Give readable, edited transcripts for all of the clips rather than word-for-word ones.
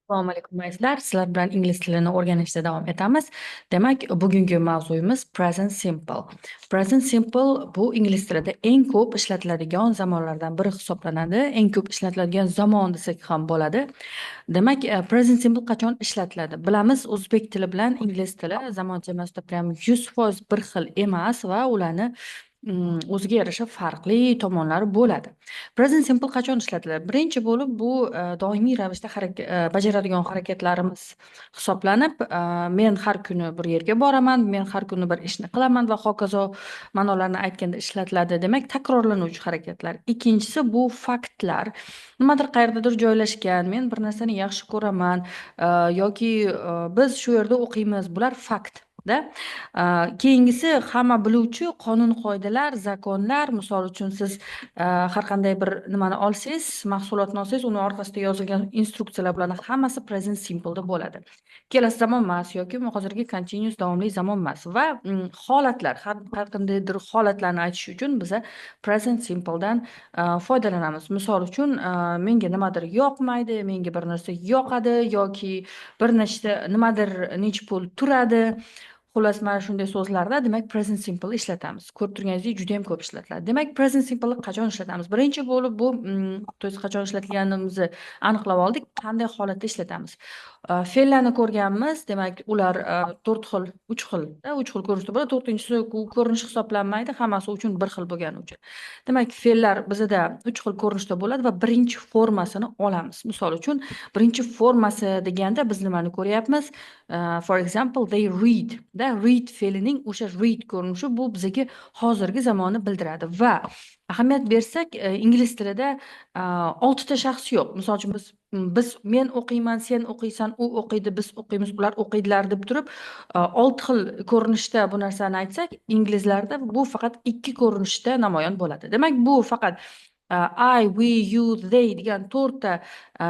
Assalomu alaykum, azizlar. Sizlar bilan ingliz tilini o'rganishda davom etamiz. Demak, bugungi mavzuyimiz present simple. Present simple bu ingliz tilida eng ko'p ishlatiladigan zamonlardan biri hisoblanadi. Eng ko'p ishlatiladigan zamon desak ham bo'ladi. Demak, present simple qachon ishlatiladi? Bilamiz, o'zbek tili bilan ingliz tili zamon temasida prям 100% bir xil emas va ularni o'ziga yarasha farqli tomonlari bo'ladi. Present simple qachon ishlatiladi? Birinchi bo'lib bu doimiy ravishda bajaradigan harakatlarimiz hisoblanib, men har kuni bir yerga boraman, men har kuni bir ishni qilaman va hokazo ma'nolarni aytganda ishlatiladi. Demak, takrorlanuvchi harakatlar. Ikkinchisi bu faktlar. Nimadir qayerdadir joylashgan, men bir narsani yaxshi ko'raman yoki biz shu yerda o'qiymiz. Bular fakt da. Keyingisi hamma biluvchi qonun qoidalar, закон lar. Misol uchun, siz har qanday bir nimani olsangiz, mahsulotni olsangiz, uni orqasida yozilgan instruksiyalar, bularni hammasi present simpleda bo'ladi. Kelasi zamon emas yoki hozirgi continuous, davomli zamon emas. Va holatlar, har qandaydir holatlarni aytish uchun biza present simpledan foydalanamiz. Misol uchun, menga nimadir yoqmaydi, menga bir narsa yoqadi yoki bir nechta nimadir nechi pul turadi. Xullas, mana shunday so'zlarda, demak, present simple ishlatamiz. Ko'rib turganingizdek, juda ham ko'p ishlatiladi. Demak, present simple qachon ishlatamiz? Birinchi bo'lib bu, то есть qachon ishlatilganimizni aniqlab oldik, qanday holatda ishlatamiz? Fe'llarni ko'rganmiz, demak, ular to'rt xil, uch xil, uch xil ko'rinishda bo'ladi. To'rtinchisi ko'rinish hisoblanmaydi, hammasi uchun bir xil bo'lgani uchun. Demak, fe'llar bizada uch xil ko'rinishda bo'ladi va birinchi formasini olamiz. Misol uchun, birinchi formasi deganda biz nimani ko'ryapmiz? For example, they read. Da read fe'lining o'sha read ko'rinishi, bu bizga hozirgi zamonni bildiradi. Va ahamiyat bersak, ingliz tilida oltita shaxs yo'q. Misol uchun, biz men o'qiyman, sen o'qiysan, u o'qiydi, biz o'qiymiz, ular o'qiydilar deb turib, olti xil ko'rinishda bu narsani aytsak, inglizlarda bu faqat ikki ko'rinishda namoyon bo'ladi. Demak, bu faqat I, we, you, they degan to'rtta,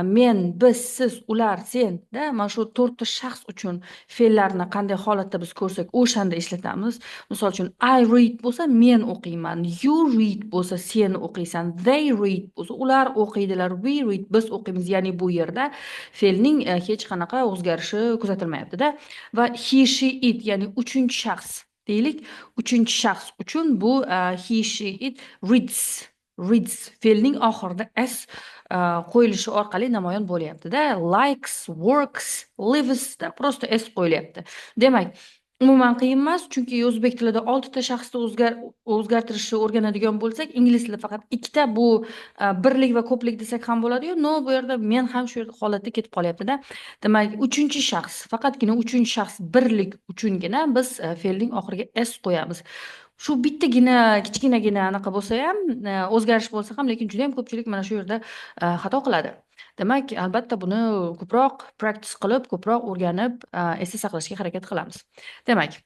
men, biz, siz, ular, sen da, mana shu to'rtta shaxs uchun fe'llarni qanday holatda biz ko'rsak, o'shanda ishlatamiz. Misol uchun, I read bo'lsa, men o'qiyman, you read bo'lsa, sen o'qiysan, they read bo'lsa, ular o'qiydilar, we read, biz o'qiymiz. Ya'ni bu yerda fe'lning hech qanaqa o'zgarishi kuzatilmayapti-da. Va he, she, it, ya'ni uchinchi shaxs deylik, uchinchi shaxs uchun bu he, she, it reads. Reads fe'lning oxirida s qo'yilishi orqali namoyon bo'lyapti-da. Likes, works, lives da просто s qo'yilyapti. Demak, umuman qiyin emas, chunki o'zbek tilida oltita shaxsni o'zgartirishni o'rganadigan bo'lsak, ingliz tilida faqat ikkita, bu birlik va ko'plik desak ham bo'ladi-yu, но bu yerda men ham shu yerda holatda ketib qolyapti-da. Demak, uchinchi shaxs, faqatgina uchinchi shaxs birlik uchungina biz fe'lning oxiriga s qo'yamiz. Shu bittagina kichkinagina anaqa bo'lsa ham, o'zgarish bo'lsa ham, lekin juda ham ko'pchilik mana shu yerda xato qiladi. Demak, albatta buni ko'proq practice qilib, ko'proq o'rganib, esda saqlashga harakat qilamiz. Demak,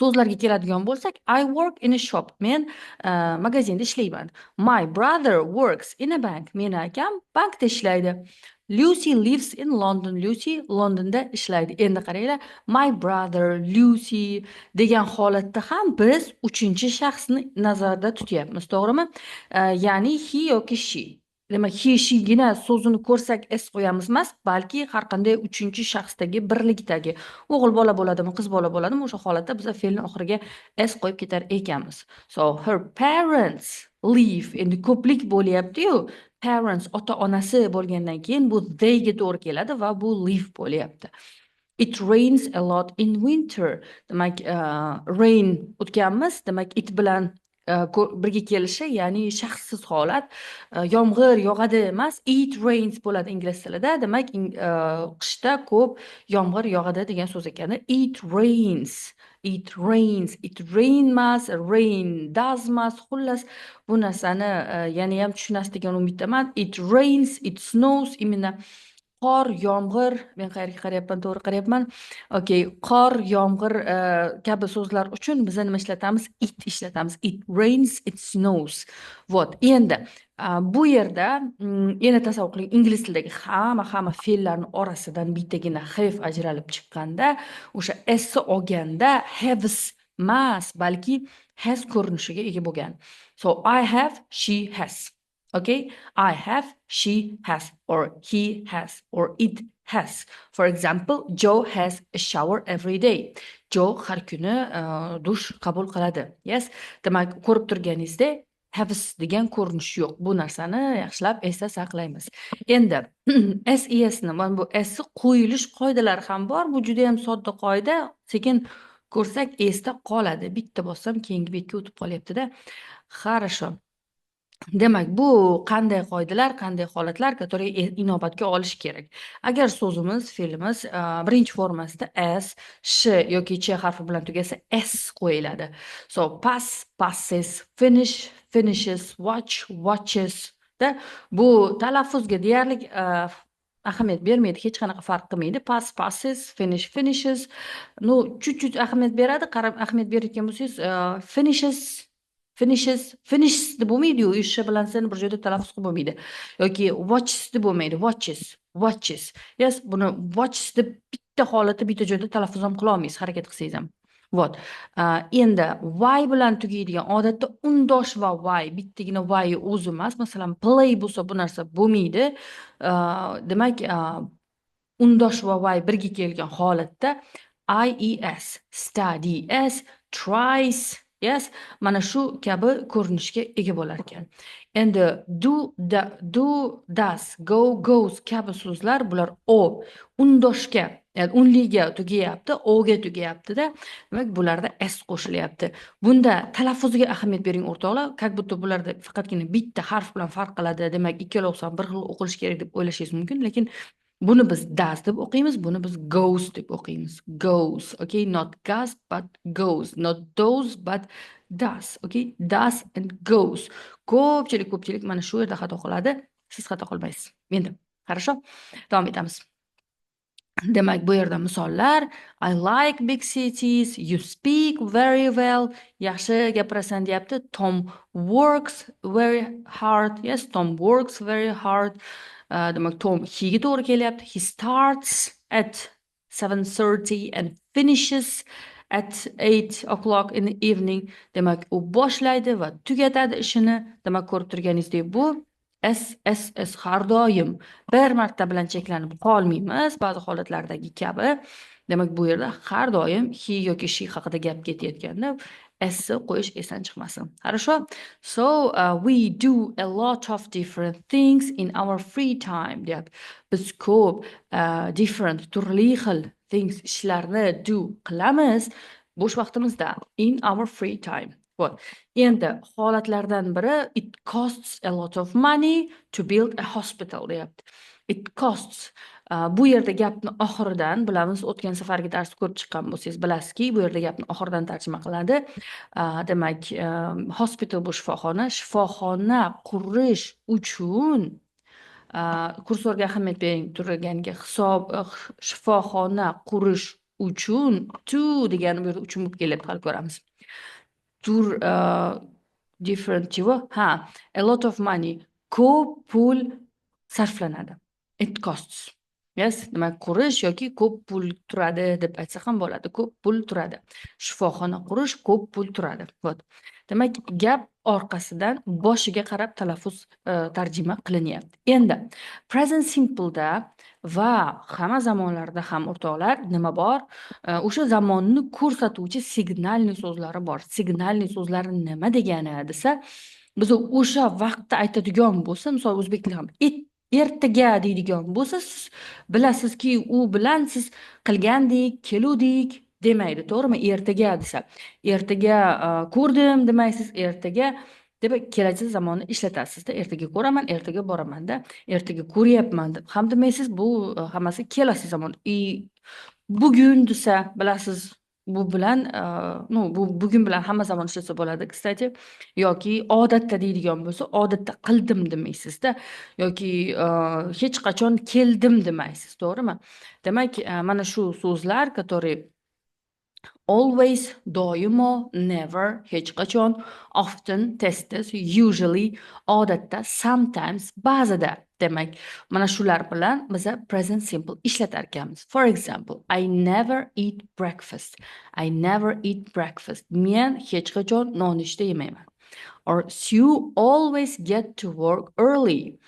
so'zlarga keladigan bo'lsak, I work in a shop. Men magazinda ishlayman. My brother works in a bank. Meni akam bankda ishlaydi. Lucy lives in London. Lucy Londonda ishlaydi. Endi qaranglar, my brother, Lucy degan holatda ham biz uchinchi shaxsni nazarda tutyapmiz, to'g'rimi? Ya'ni he yoki she. Demak, he, she'gina so'zini ko'rsak s qo'yamiz emas, balki har qanday uchinchi shaxsdagi birlikdagi o'g'il bola bo'ladimi, qiz bola bo'ladimi, o'sha holatda biz fe'lni oxiriga s qo'yib ketar ekanmiz. So her parents live, endi ko'plik bo'lyapti-yu, parents ota onasi bo'lgandan keyin bu theyga to'g'ri keladi va bu live bo'lyapti. It rains a lot in winter. Demak, rain o'tganmiz, demak, it bilan birga kelishi, ya'ni shaxssiz holat, yomg'ir yog'adi emas, it rains bo'ladi ingliz tilida. Demak, qishda ko'p yomg'ir yog'adi degan so'z ekan. It rains, it rains, it rain emas, rain does emas. Xullas, bu narsani yana ham tushunasiz degan umiddaman. It rains, it snows, именно qor, yomg'ir. Men qayerga qarayapman? To'g'ri qarayapman. Okay, qor, yomg'ir kabi so'zlar uchun biz nima ishlatamiz? It ishlatamiz. It rains, it snows. Вот, endi bu yerda yana tasavvur qiling, ingliz tilidagi hamma fe'llarni orasidan bittagina have ajralib chiqqanda, o'sha s olganda haves emas, balki has ko'rinishiga ega bo'lgan. So I have, she has. Okay, I have, she has, or he has, or it Has. For example, Joe has a shower every day. Joe har kuni dush qabul qiladi. Yes. Demak, ko'rib turganingizdek, haves degan ko'rinish yo'q. Bu narsani yaxshilab esda saqlaymiz. Endi s, es ni, mana bu s qo'yilish qoidalari ham bor. Bu juda ham sodda qoida. Sekin ko'rsak, esda qoladi. Bitta bossam, keyingi betga o'tib qolyapti-da. Хорошо. Demak, bu qanday qoidalar, qanday holatlar, которые inobatga olish kerak. Agar so'zimiz, fe'limiz birinchi formasida s, sh yoki ch harfi bilan tugasa, s qo'yiladi. So, pass, passes, finish, finishes, watch, watches da. Bu talaffuzga deyarli ahamiyat bermaydi, hech qanaqa farq qilmaydi. Pass, passes, finish, finishes. Ну, чуть-чуть ahamiyat beradi. Qarab ahamiyat berayotgan bo'lsangiz, finishes, finishes, finish deb bo'lmaydi-yu, sh bilan sni bir joyda talaffuz qilib bo'lmaydi. Yoki watches deb bo'lmaydi, watches, watches. Yes, buni watches deb bitta holatda bitta joyda talaffuz ham qila olmaysiz, harakat qilsangiz ham. Вот. Endi y bilan tugaydigan, odatda undosh va y, bittagina y o'zi emas. Masalan, play bo'lsa, bu narsa bo'lmaydi. Demak, undosh va y birga kelgan holatda ies, studies, tries, yes, mana shu kabi ko'rinishga ega bo'lar ekan. Endi do, da, do, does, go, goes kabi so'zlar, bular o undoshga, ya'ni unliga tugayapti, oga tugayapti-da. Demak, bularda s qo'shilyapti. Bunda talaffuziga ahamiyat bering, o'rtoqlar. Как будто bularda faqatgina bitta harf bilan farq qiladi. Demak, ikkalovsi ham bir xil o'qilishi kerak deb o'ylashingiz mumkin, lekin buni biz does deb o'qiymiz, buni biz goes deb o'qiymiz. Goes, okay? Not gas, but goes. Not those, but does, okay? Does and goes. Ko'pchilik mana shu yerda xato qiladi. Siz xato qilmaysiz. Endi, хорошо? Davom etamiz. Demak, bu yerda misollar: I like big cities, you speak very well. Yaxshi gapirasan deyapti. Tom works very hard. Yes, Tom works very hard. Demak, Tom he'ga to'g'ri kelyapti. He starts at 7:30 and finishes at 8 o'clock in the evening. Demak, u boshlaydi va tugatadi ishini. Demak, ko'rib turganingizdek, bu S, S, S har doim bir marta bilan cheklanib qolmaymiz ba'zi holatlardagi kabi. Demak, bu yerda har doim he yoki she haqida gap ketayotganda S qo'yish esdan chiqmasin. Хорошо? So, we do a lot of different things in our free time deyapti. Biz ko'p different, turli xil things, ishlarni do qilamiz bo'sh vaqtimizda, in our free time. Вот. Endi holatlardan biri: it costs a lot of money to build a hospital deyapti. It costs. Bu yerda gapni oxiridan bilamiz, o'tgan safargi darsni ko'rib chiqqan bo'lsangiz, bilasizki, bu yerda gapni oxiridan tarjima qiladi. Demak, hospital bu shifoxona, shifoxona qurish uchun, kursorga ahamiyat bering turganiga, hisob, shifoxona qurish uchun, to degani bu yerda uchun bo'lib kelyapti, hali ko'ramiz. Tur different чего? Ha, a lot of money. Ko'p pul sarflanadi. It costs. Yes, demak, qurish yoki ko'p pul turadi deb aytsa ham bo'ladi. Ko'p pul turadi. Shifoxona qurish ko'p pul turadi. Вот. Demak, gap orqasidan boshiga qarab talaffuz, tarjima qilinyapti. Endi present simpleda va hamma zamonlarda ham, o'rtoqlar, nima bor? O'sha zamonni ko'rsatuvchi сигнальный so'zlari bor. Сигнальный so'zlari nima degani desa, biz o'sha vaqtda aytadigan bo'lsa, misol, o'zbek tilida ham ertaga deydigan bo'lsa, siz bilasizki, u bilan siz qilgandik, keluvdik demaydi, to'g'rimi? Ertaga desa, ertaga ko'rdim demaysiz, ertaga deb kelasi zamonni ishlatasizda. Ertaga ko'raman, ertaga boramanda, ertaga ko'ryapman deb ham demaysiz. Bu hammasi kelasi zamon. И bugun desa, bilasiz, bu bilan, ну, bu bugun bilan hamma zamon ishlatsa bo'ladi, кстати. Yoki odatda deydigan bo'lsa, odatda qildim demaysizda, yoki hech qachon keldim demaysiz, to'g'rimi? Demak, mana shu so'zlar, которые always, doimo, never, hech qachon, often, tez tez, usually, odatda, sometimes, ba'zida. Demak, mana shular bilan biza present simple ishlatar ekanmiz. For example, I never eat breakfast. I never eat breakfast. Men hech qachon nonushta yemayman. Or Sue always get to work early.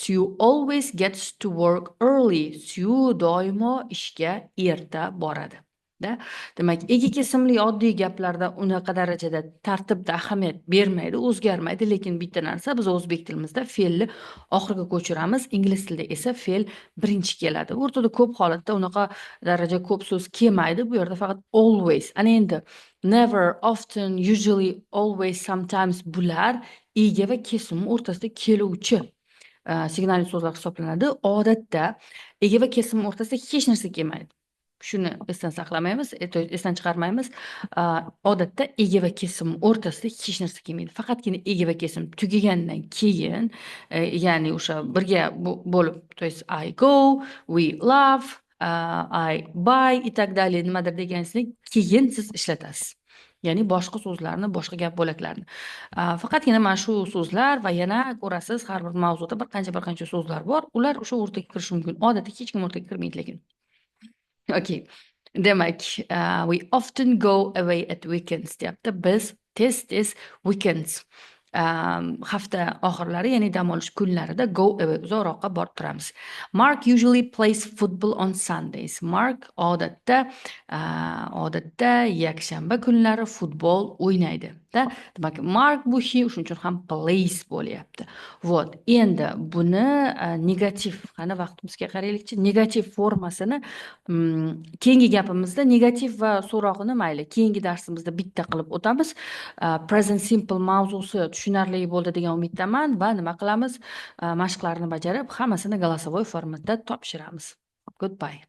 Sue always gets to work early. Sue doimo ishga erta boradi. Da? Demak, ega kesimli oddiy gaplarda unaqa darajada tartibda ahamiyat bermaydi, o'zgarmaydi, lekin bitta narsa, biz o'zbek tilimizda fe'lni oxiriga ko'chiramiz, ingliz tilida esa fe'l birinchi keladi. O'rtada ko'p holatda unaqa daraja ko'p so'z kelmaydi. Bu yerda faqat always. Ana endi never, often, usually, always, sometimes bular ega va kesim o'rtasida keluvchi signalli so'zlar hisoblanadi. Odatda ega va kesim o'rtasida hech narsa kelmaydi. Shuni esdan saqlamaymiz, то есть esdan chiqarmaymiz. Odatda ega va kesim o'rtasida hech narsa kelmaydi. Faqatgina ega va kesim tugagandan keyin, ya'ni o'sha birga bo'lib, то есть I go, we love, I buy и так далее nimadir deganingizdan keyin siz ishlatasiz. Ya'ni boshqa so'zlarni, boshqa gap bo'laklarini. Faqatgina mana shu so'zlar va yana ko'rasiz, har bir mavzuda bir qancha so'zlar bor. Ular o'sha o'rtaga kirishi mumkin. Odatda hech kim o'rtaga kirmaydi lekin. Okay. Demak, we often go away at weekends deyapti. Biz tez-tez weekends, hafta oxirlari, ya'ni dam olish kunlarida go away, uzoqroqqa borib turamiz. Mark usually plays football on Sundays. Mark odatda yakshanba kunlari futbol o'ynaydi. Da? Demak, Mark bu he, shuning uchun ham plays bo'lyapti. Вот. Endi buni negativ, qani, vaqtimizga qaraylikchi, negativ formasini keyingi gapimizda, negativ va so'rog'ini, mayli, keyingi darsimizda bitta qilib o'tamiz. Present simple mavzusi tushunarli bo'ldi degan umiddaman va nima qilamiz? Mashqlarni bajarib, hammasini голосовой formatda topshiramiz. Goodbye.